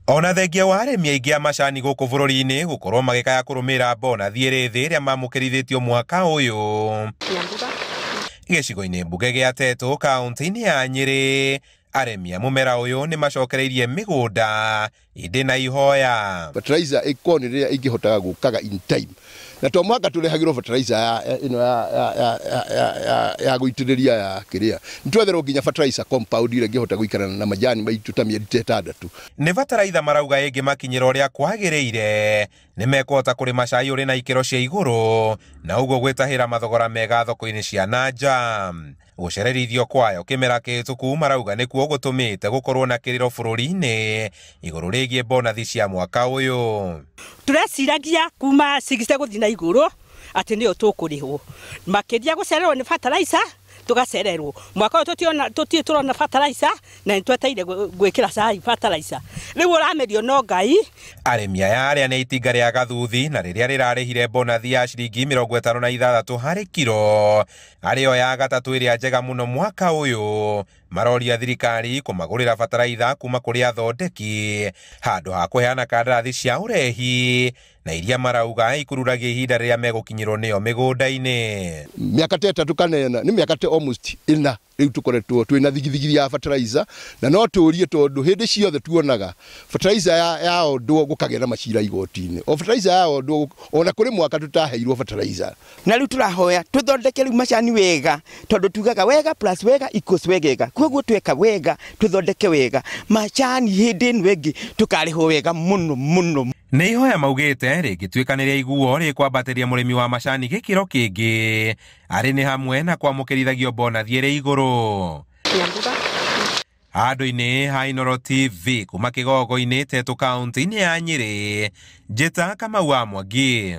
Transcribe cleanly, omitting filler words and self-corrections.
Ona thengia wa arĩmi aingĩ a macani gũkũ bũrũri-inĩ gũkorwo magĩkaya kũrũmĩrĩra bonathi ĩrĩ thĩ ĩrĩa mamũkĩrithĩtio mwaka ũyũ gĩcigo-inĩ mbunge gĩa Tetu kaunti-inĩ ya Nyĩrĩ, arĩmi a mũmera ũyũ nĩ macokereirie mĩgũnda ĩndĩ na ihoya. Fertilizer ĩkorwo nĩ rĩrĩa ĩngĩhotaga gũkaga in time, na to mũhaka tũrehagĩrwo fertilizer ya ĩno ya gũitĩrĩria ya kĩrĩa, nĩ twetherwo nginya fertilizer compound ĩrĩa ĩngĩhota gũikara na majani maitũ ta mĩeri ta 6. Nĩ bataraitha marauga ĩngĩmakinyĩra ũrĩa kwagĩrĩire nĩ mekũhota kũrĩma cai ũrĩ na ikĩro cia igũrũ na ũguo gwĩtahĩra mathogora mega thoko-inĩ cia na nja. Gũcererithio kwayo kĩmera kĩhĩtũku marauga nĩkuo gũtũmĩte gũkorwo na kĩrĩro bũrũri-inĩ igũrũ rĩgiĩ bonathi cia mwaka ũyũ. Tũreciragia kuma 60 gũthiĩ na igũrũ atĩ nĩyo tũkũrĩhwo, makĩria gũcererwo nĩ fertilizer tũgacererwo mwaka ũyũ, tũtiona tũtirĩ tũrona fertilizer na nĩtweteire gwĩkĩra cai fertilizer, rĩu ũramerio no Ngai. Arĩmi aya arĩa nĩ itinga rĩa Gathuthi na rĩrĩa rĩrarĩhire bonathi ya ciringi 56 harĩ kiro arĩo ya gatatũ ĩrĩa njega mũno mwaka ũyũ, maroria thirikari kũmagũrĩra bataraitha kuma kũrĩ athondeki handũ ha kũheana kandarathi cia ũrehi na iria marauga ikururagia ihinda rĩrĩa megũkinyĩrwo nĩyo mĩgũnda-inĩ. Mĩaka ta 3 kana 4, nĩ mĩaka ta almost 4 rĩu tũkoretwo twĩna thigithigi ya fertilizer, na no tũrie tondũ hĩndĩ ciothe tuonaga fertilizer ya ondwo gũkagĩa na macira igoti-inĩ, o fertilizer ya ondwo, ona kũrĩ mwaka tũtaheirwo fertilizer. Na rĩu tũrahoya tũthondeke rĩu macani wega, tondũ tugaga wega plus wega equals wegega, koguo tweka wega tũthondeke wega macani, hĩndĩ ĩno ĩngĩ tũkarĩhwo wega mũno mũno. Nĩ ihoya maugĩte rĩngĩtuĩka nĩ rĩaiguo rĩkwambatĩria mũrĩmi wa macani gĩkĩro kĩngĩ arĩ nĩ hamwe na kwamũkĩrithagio bonathi ĩrĩ igũrũ. Handũ-inĩ ha Inooro TV kuma Kĩgogo-inĩ Tetu kaunti-inĩ ya Nyĩrĩ, Njĩta Kamau wa Mwangi.